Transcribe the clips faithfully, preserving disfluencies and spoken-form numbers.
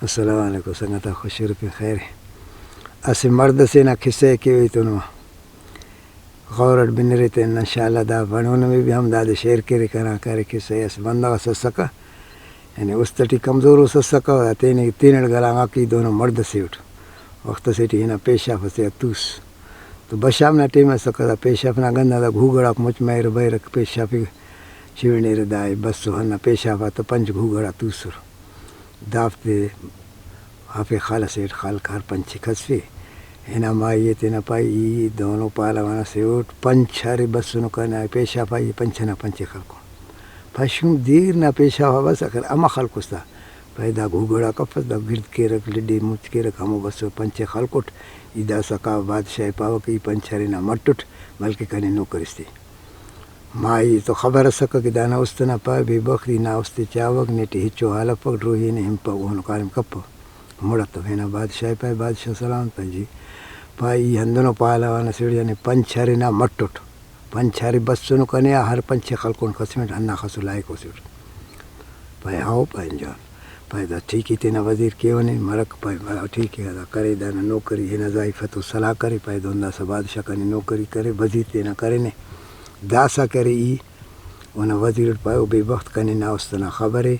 السلام علیکم سنگتاک، خوش ارفے، خیر ء۔ اسہ مرد اسے نا کسہ ء کہ اویتون غور اٹ بنرے تینا، انشاءاللہ دا بنو نمے بھی ہم دادے شیئر کرے، کنا کرے۔ کسہ ء اسہ بندغ اس اسکہ، یعنی است ٹی کمزور اس اسکہ، تینے تینڑ گلانگاکہ ای دونو مرد اسے اٹ۔ وخت اسے ٹی ہنا پیشاف اسے آ توس۔ تو بشام نا ٹائم اسکہ، دا پیشاف نا گند آ دا گھوگڑاک مچ مریرہ، بریرہ پیشافی چونڑیرہ، دا بسو ہندا پیشاف آ تہ پنچ گھوگڑا توسر۔ دافتے ہافے خل اسے اٹ خلک، ہر پنچ ئے کسفے۔ ہنا مائی ئے تینا پائے، ای دونو پہلوان اسے اٹ، پنچ ارے بسنو کنا پیشاف آ، ای پنچ ئنا پنچ ئے خلکو۔ پشوم دیر نا پیشاف آ بس، آخر امہ خلکس تا۔ پائے دا گھوگڑاک افس، دا گرد کیرک، لڈ ئے مچ کیرک، ہمو بسر، پنچ ئے خلکٹ۔ ای داسہ کاو بادشاہ ئے پاوہ کہ ای پنچ ارے نا مٹ اٹ، بلکہ کنے نوکر اس تے۔ مائی تو خبر اسکہ کہ دانا است ئنا پائے، بے بخت ای نا است ئے چاوک، نیٹی ہچو حال افک، ڈروہی نے ہنپک، اوہنو کاریم کپہ، مڑتو۔ ہنا بادشاہ ئے پائے، بادشاہ سلامت پائے، جی۔ پائے ای ہندنو پہلوان اسے اٹ، یعنی پنچ ارے نا مٹ اٹ، پنچ ارے بسنو کنے آ، ہر پنچ ئے خلکون خسفنٹ، ہنداخسو لائقو اسے اٹ۔ پائے ہاؤ، پائے جوان۔ پائے دا ٹھیک ء، تینا وزیر کیونے مرک۔ پائے ہاؤ ٹھیک ء، دا کرے، دانا نوکری ہنا زائیفہ تو سلاہ کرے۔ پائے دہن داسہ بادشاہ کنے نوکری کرے، وزیر تینا کرینے۔ داسہ کرے ای اونا وزیر اٹ پائے، او بے بخت، کنے نا است ئنا خبر ء،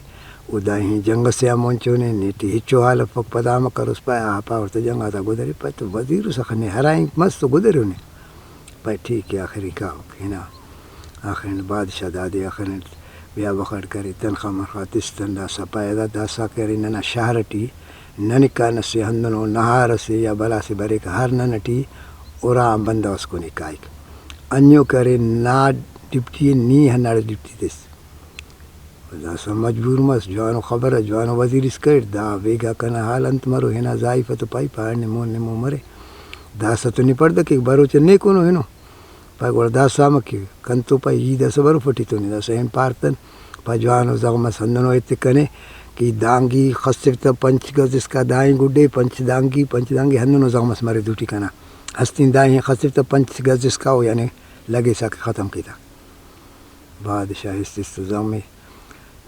او دا ہن جنگ ئسے آ مون چونے، نیٹی ہچو حال افک، پدا امر کروس۔ پائے آ پاوہ تہ جنگ آتا گدرے۔ پائے تو وزیر اس اخہ، نے ہرا ہنک مس تو گدرے نے۔ پائے ٹھیک ء، آخر ای کاوک ہنا۔ آخر بادشاہ دادے آخر بیاہ بخٹ کرے، تنخواہ منخواہ تس تن، داسہ پائے دا، داسہ کرے ننا شہر ٹی ننکان اسہ ہندنو نہار اسے یا بھلا سے بریک، ہر نن ٹی ارا آن بندغ اس کنے کائک۔ انیو کرے نا ڈیوٹی ء، نی ہنداڑے ڈیوٹی تس۔ داسہ مجبور مس، جوانو خبر ء، جوانو وزیر اس کریر، دا بیگا کنا حال انت مرو، ہنا زائیفہ تو پائی پاڑ نے مون نے مون مرے، داسہ تو نی پڑدہ کیک، بروچ ء نیکونو ہنو۔ پائے گڑا داسہ امر کیوہ؟ کنتو پائے ای داسہ بروفٹی تو نے، داسہ ہن پارتن۔ پائے جوانو زغم اس ہندنو ایتک کنے کہ دانگی خسف تہ پنچ گز اسکا دائیں گڈے، پنچ دانگی، پنچ دانگی ہندنو زغم اس مرے دوٹی کنا۔ ہستین دائیں خسف تہ پنچ گز اسکا او یعنی لگیسا کہ ختم کیتا۔ بادشاہ است است زغمے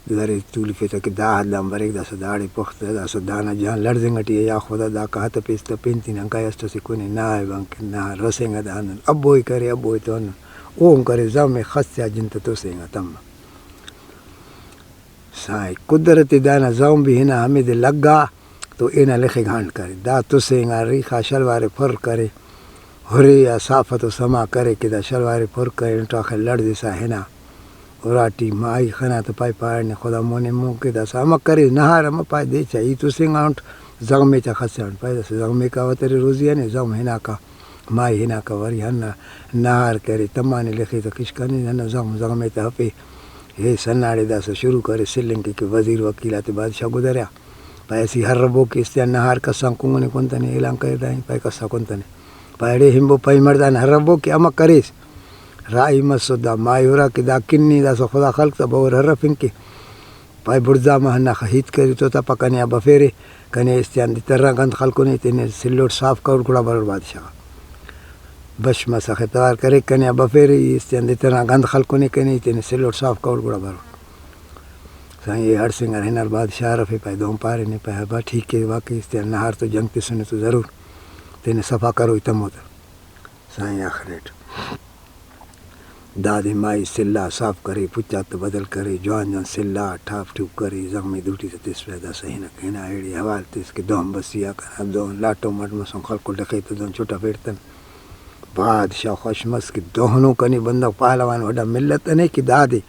درے تولفے تہ کہ دا حد آن بریک، داسہ داڑے پختہ، داسہ دانا جان لڑزنگ ٹی ء، یا خدا دا کہت پیس تہ پین تین انکا اسٹ اسے کنے نا ء بنک نا رسینگا دا ہندن ابو ء کرے، ابو ء تو ہندن اون کرے زغمے خس آ جن تہ توسینگا تمہ۔ سائیں قدرت دانا زغم بھی ہنا ہمیدے لگا۔ تو اینا لخے گانڈ کرے۔ دا تسے انگا ریخا شلوار ئے پر کرے، ہرے آ صاف تو سما کرے کہ دا شلوار ئے پر کرینٹ آخر لڑزسا ہنا۔ اراٹی ماہی خنا تو پائے پاڑنے خدا مونے مون کے داسا امر کرے نہار امر پائے دے چا ای تسے انگا انٹ زغمے چا خسے انٹ پائے داسا زغمے کا وترے روزی آنے زغم ہناکا۔ ماہی ہناکہ وری ہندا نہار کرے، تمانے لخے تہ کشکانے، ہندا زغم زغمے تہ ہرفے۔ ہیس ہنداڑے داسہ شروع کرے سلنگ کہ، کہ وزیر وکیل آتے بادشاہ گدریا۔ پائے اسہ ہربو کہ استیان نہار کسان کنگنے کنتنے، اعلان کرے دائیں پائے کسا کنتنے۔ پائے اڑے ہنبو پائے مڑدان ہربو کہ امر کریس۔ راہی مسو دا ماہی ہرا کہ دا کنی داسہ خدا خلق تہ بور ہرفنگ کہ۔ پائے بڑزا ما ہنداخہ ہیت کرے تو تا پا کنے آ بفیرے، کنے استیان دتر نا گند خلکنے، تینے سلوٹ صاف کروٹ گڑا بروٹ بادشاہ غا۔ بش مس آخر توار کرے، کنے آ بفیرے، ای استیان دتر نا گند خلکنے، کنے ای تینے سلوٹ صاف کروٹ گڑا بروٹ۔ سائیں اے ہڑسینگار ہنار بادشاہ ہرفے پائے دہن پارینے پائے ہبا ٹھیک ء، واقعی استیان نہار تو جنگ تسنے تو ضرور تینے صفا کروئی تمو تہ۔ سائیں آخریٹ دادے مائی سلہ صاف کرے، پچ آتے بدل کرے، جوان جوان سلہ ٹاپ ٹوپ کرے، زغمے دوٹی تہ تسپہ داسہ ہنک ہنا ایڑے حوال تس کہ دہن بسی آ کنا دہن لاٹو مٹ مسن خلکو لخے تہ دہن چٹفیڑتن۔ بادشاہ خوش مس کہ دہنو کنے بندغ پہلوان وڈا ملت انے کہ دادے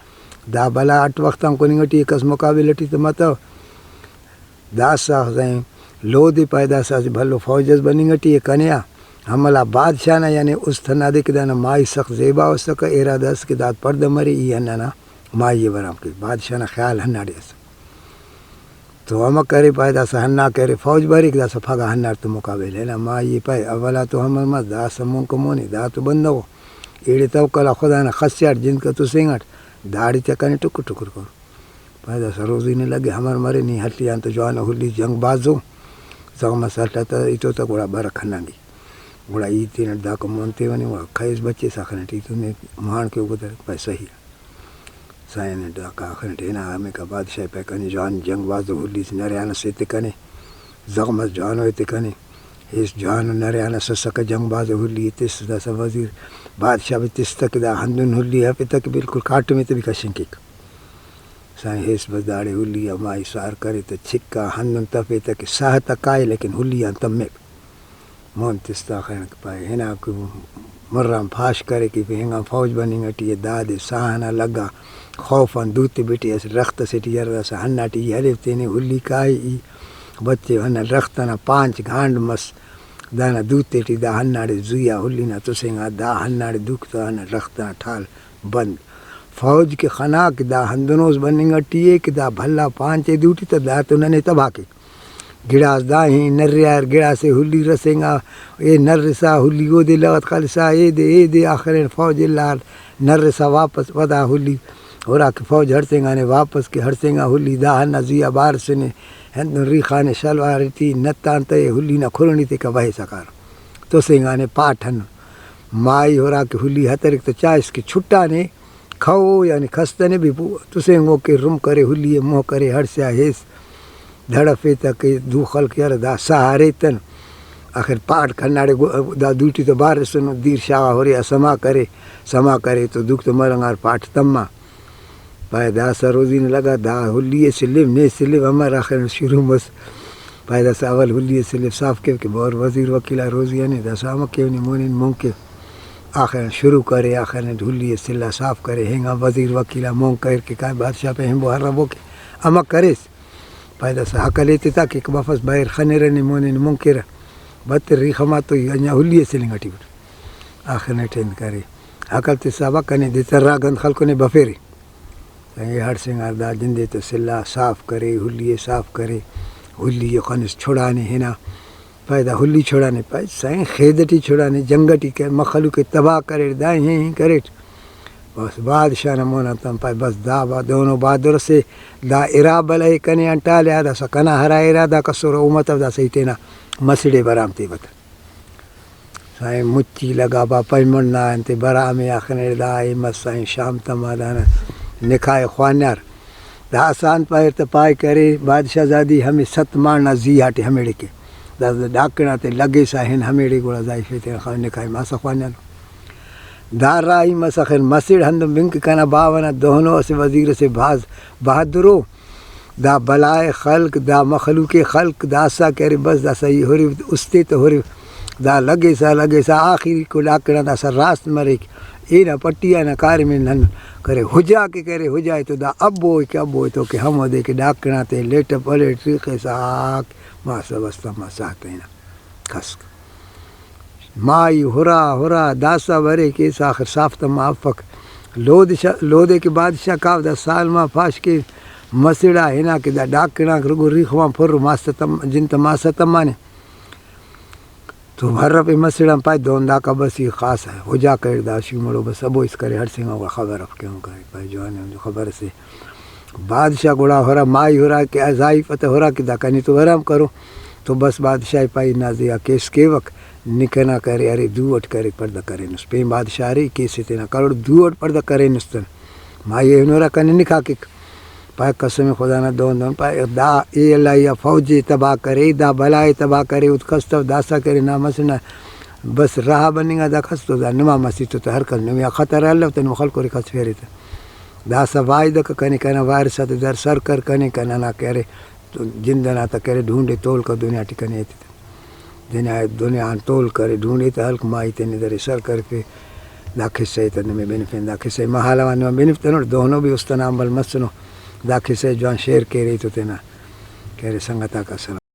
دا بھلا اٹ وخت آن کننگ ٹی کس مقابل ٹی تہ متو۔ داسہ اخسا لودے پائے داسہ اسہ بھلو فوج اس بننگ ٹی ء کنے آ۔ ہملا بادشاہ نا یعنی است ہندادے کہ دانا ماہی سخت زیبا اسکہ، ارادہ اس کہ داد پڑدہ مرے، ای ہندانا ماہی ء برام کیک۔ بادشاہ نا خیال ہنداڑے ئس۔ تو امر کرے پائے داسہ ہندا کرے فوج بریک، داسہ پھگہ ہنداڑتون مقابلہ۔ ہنا ماہی ء پائے اولا تو امر مس، داسہ مونکہ مونے، دا تو بندغو۔ ایڑے توکل آ خدا نا خسیاٹ جند کہ تسینگٹ، داڑے تہ کنے ٹکر ٹکر کر۔ پائے داسہ روزی نے لگے، ہمر مرے، نی ہلی آن تہ جوانو ہلی جنگ بازو، زغم اس ہلہ تہ ایتو تہ گڑا برک ہنانگی۔ گڑا ای تینٹ داکا مون تیونے، گڑا کھیس بچیس آخنٹ ای تو نے مہان کے اوگدر پائے صحیح۔ سائنٹ داکا آخنٹ ہنا ہمیکا بادشاہ پائے کنے جوان جنگ بازو ہلی سے نریان سے تے کنے۔ زغم اس جوانو ایتے کنے۔ ایس جوانو نریانہ سسکہ جنگ بازو ہلی ءِ تس، داسہ وزیر بادشاہ بھی تس تہ کہ دا ہندن ہلی ہرفتہ کہ بالکل کاٹم ایتے بھی کشنگ کیک۔ سائیں ایس بس داڑے ہلی آ مائی سوار کرے تہ چکا ہندن تفے تہ کہ ساہ تہ کائے لیکن ہلی آن تمک۔ مون تس تہ آخران کہ پائے ہنا کہ مران پاش کرے کہ پھینگان فوج بننگ ٹی ءِ، دادے ساہ ئنا لگا خوف آن دوتے بٹے اسہ ڈرخت ئسے ٹی یرہ داسہ ہندا ٹی ای ہلیو تینے ہلی کائے ای بچے ہندا ڈرخت ئنا پانچ گھانڈ مس۔ دانا دوتے ٹی دا ہنداڑے زویا ہلی نا تسینگا، دا ہنداڑے دوک تہ ہندا ڈرخت ئنا ٹھال بند۔ فوج کہ خنا کہ دا ہندنوس بننگ ٹی ءِ کہ دا بھلا پانچ ءِ دوٹی تہ دا تو ننے تباہ کیک۔ گڑاس دا ہی نریار، گڑاسے ہلی رسینگا، اے نرسا ہلی اودے لغت خلسا، ایدے ایدے آخرین فوج الار نرسا واپس پدا ہلی ہراکہ فوج ہڑسینگانے واپس کہ ہڑسینگا ہلی دا ہندا زیہا بارسنے ہندن ریخانے شلوار ٹی نتان تہ ہلی نا کھرنی تیکا بہسا کارہ تسینگانے پاٹ ہندن۔ مائی ہراکہ ہلی ہترک تہ چائس کہ چھٹانے کھو یعنی کس تنے بھی پو-، تسینگو کہ رم کرے ہلی ءِ مون کرے ہڑسیا ہیس دھڑفے تہ کہ دو خلق یار دا ساہ اریتن۔ آخر پاٹ کناڑے گو-، دا دوٹی تہ بارسنو دیر شاغا ہورے آ سما کرے، سما کرے تو دوک تہ ملنگار پاٹ تما۔ پائے داسہ روزی نا لگا دا ہلی ءِ سلو نے سلو امر آخر شروع مس۔ پائے داسہ اول ہلی ءِ سلو صاف کیو کہ بور وزیر وکیل آ روزی آ نے داسہ امر کیو نے مونن مون کیو۔ آخر شروع کرے، آخر ہلی ءِ سلا صاف کرے، ہنگا وزیر وکیل آ مون کریر کہ کائے بادشاہ پہ ہنبو ہربو کہ امر کریس۔ پائے داسہ ہکل ایتے تا کہ بفس بئیر خنرہ نے مونن مون کیرہ۔ بتر ریخہ ما تو ای انجا ہلی ءِ سلنگ ٹی اٹ۔ آخر نیٹ انت کرے۔ ہکل تسا با کنے دے ترا گند خلکنے بفیرے۔ اے ہڑسینگار دا جندے تہ سلا صاف کرے، ہلی ءِ صاف کرے، ہلی ءِ خنس چھڑانے ہنا۔ پائے دا ہلی چھڑانے، پائے سائیں خید ٹی چھڑانے، جنگ ٹی کہ مخلوق ءِ تباہ کریٹ، دا ہی ہی کریٹ۔ بس بادشاہ نا مونا تم پائے بس دا با دونو بہادر سے دا ارا بلہ ءِ کنے انٹالیا داسہ کنا ہرا ارادہ کسر او مطلب داسہ ای تینا مسڑے برام تیوہ تہ۔ سائیں مچی لگا با پنچ منٹ نا انتے برام ءِ آخنے دا ای مس سائیں شام تما دانا نکاح ءِ خوانار۔ داسہ انت پائر تہ پائک ارے بادشاہ زادی ہمے ست ماڑ نا زیہا ٹی ہمیڑے کے۔ داسہ ڈاکن آتے لگیسا ہن ہمیڑے گڑا زائیفے تینا خان نکاح ءِ ماسا خوانانو۔ دا راہی مس آخر مسڑ ہندن بنگ کہ کنا باوہ نا دہنو اسہ وزیر اسے بھاز بہادرو۔ دا بلائے خلق، دا مخلوق خلق، داسا کہ ارے بس داسا ای ہرو استے تہ ہرو۔ دا لگیسا لگیسا آخری کو ڈاکنا داسا راست مریک۔ اینا پٹیا نا کاریم نن کرے ہجا کہ کرے ہجا ءِ تو دا ابو ءِ کہ ابو ءِ تو کہ ہمودے کہ ڈاکنا تے لیٹ پلیٹ ریخسا ماسا بس تما ساہ تینا کسک۔ مائی ہرا ہرا داسا بریک ایسا آخر صاف تما افک۔ لود شا-، لودے کہ بادشاہ کاو دا سال ما پاش کہ مسڑا ہنا کہ دا ڈاکڑاک رگو ریخوان پر ماستہ تم-، جن تہ ماسہ تمانے۔ تو ہرفے مسڑان پائے دہن داکا بس ای خاص ءِ۔ ہجا کریر دا شی مڑو بس ابو اس کرے ہڑسینگا گڑا خبر اف کہ ہم کرے پائے جوان ءِ ہم خبر اسے۔ بادشاہ گڑا ہرا مائی ہرا کہ زائیفہ تہ ہرا کہ دا کنے تو ہرام کرو۔ تو بس بادشاہ پائے نا زیہا کیس کیوک، نی کنا کرے ارے دو اٹ کرے پڑدہ کرینس۔ پین بادشاہ ارے کیس ءِ تینا کروٹ دو اٹ پڑدہ کرینس تن۔ مائی ایہن ہرا کنے نکاح کیک۔ پائے قسم خدا نا دہن دہن پائے دا اے اللہ یا فوج ءِ تباہ کرے، دا بلا ءِ تباہ کرے، اود کس تو داسا کرے نا مسنا بس رہا بننگا دا کس تو دا نما مسیت تو ہر کس نمیا خطر الو تہ نما خلکرے کس فیرے تہ۔ داسہ وعدہ کہ کنے کنا وارث آتے در سر کر کنے کنا نا کہ ارے جند ئنا تہ کہ ارے ڈھونڈے تول کر دنیا ٹی کنے ایتے تہ دنیا، دنیا آن تول کرے ڈھونڈے تہ ہلک مائی تینے درے سر کرفے۔ دا قصہ ءِ تہ نمے بنفین، دا قصہ ءِ مہالو آن نما بنفتنٹ، دہنو بھی است ئنا امبل مسنو۔ دا قصہ ءِ جوان شیئر کیرے تو تینا کہ ارے سنگت آک السلام۔